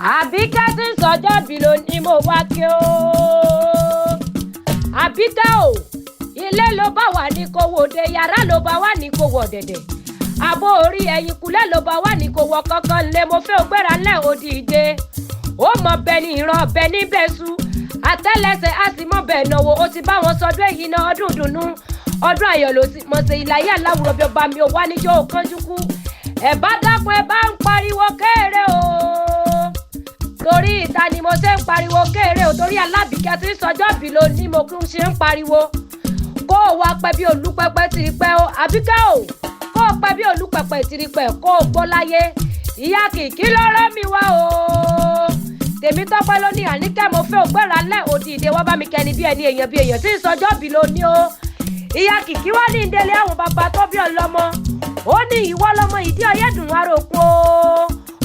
Àbíkẹ́ tí ń sọjọ́ bí ló ní mo wá kí o. Àbíkẹ́ o, ilé ló bá wà ní kò wòde, yàrá ló bá wà ní kò wọ̀ dẹ̀dẹ̀. Àbò orí ẹ̀yìn kulẹ̀ ló bá wà ní kò wọ̀ kankan lé mo fẹ́ ògbéra lẹ́ òdì ìje. Ó mọ bẹ ní ìran bẹ níbẹ̀ su. Àtẹ́lẹsẹ̀ á sì mọ bẹ̀ náwó, ó ti bá wọn sọdún èyí náà ọdún dùnú. Ọdún ayọ̀ ló ti mọ̀ ṣe ìlàyé aláwùrọ̀ bí ọba mi ò wá níjọ́ òkánjú kú. Ẹ bá dákun, ẹ bá ń pariwo kéré o, torí ìta ni mo ṣe ń pariwo kéré o, torí Alábìkẹ́ tí ń sọjọ́ bí ló ní mo kún ṣe ń pariwo. Kó o wá pẹ́ bí olúpẹ́pẹ́ tiri pẹ́ o, Àbíkẹ́ o, kó o pẹ́ bí olúpẹ́pẹ́ tiri pẹ́, kó o gbọ́ láyé. Ìyá kìkì ló rán mi wá o. Tèmítọ́pẹ́ ló ní àníkẹ́ mo fẹ́ ògbéra lẹ́ òdì ìdè wá bá mi kẹni bí ẹni èèyàn bí èèyàn tí ń sọjọ́ bí ló ní o. Ìyá kìkì wá ní ìdílé àwọn bàbá tó bí ọlọ́mọ. Ó ní ìwọ lọmọ ìdí ọyẹ́dùn aróko,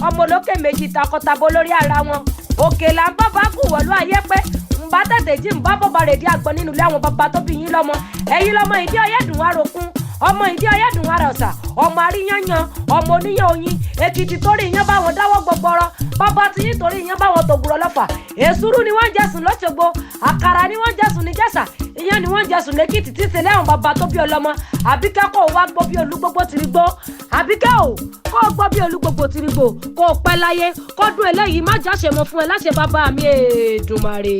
ọmọ olókè méjì takọtabo lórí ara wọn. Òkè là ń bọ́ bá kù wọ̀lú ayé pé ń bá tètè jí ń bá bọ́ba rè dí àgbọn nínú ilé àwọn bàbá tó bí yín lọ́mọ. Ẹ̀yin lọmọ ìdí ọyẹ́dùn arókun, ọmọ ìdí ọyẹ́dùn arọ̀sà, ọmọ àríyànyan, ọmọ oníyàn oyin èkìtì torí iyán bá wọn dáwọ́ gbọgbọrọ, bàbá tí yín torí iyán bá wọn tògùrọ̀ lọ́fà. Èsúrú ni wọ́n ń jẹ̀sùn lọ́sọ̀gbọ̀, àkàrà ni wọ́n ń jẹ̀sùn níjẹ̀ṣà, iyán ni wọ́n ń jẹ̀sùn lẹ́kìtì tí ń ṣe lẹ́hùn bàbá tó bí ọlọ́mọ. Àbíkẹ́, kó o wá gbọ́ bí olúgbógbó tiri gbó. Àbíkẹ́ o, kó o gbọ́ bí olúgbógbó tiri gbó, kó o pẹ́ láyé, kọ́dún eléyìí má jáṣe mọ́ fún ẹ láṣẹ bàbá mi Èdùmàrè.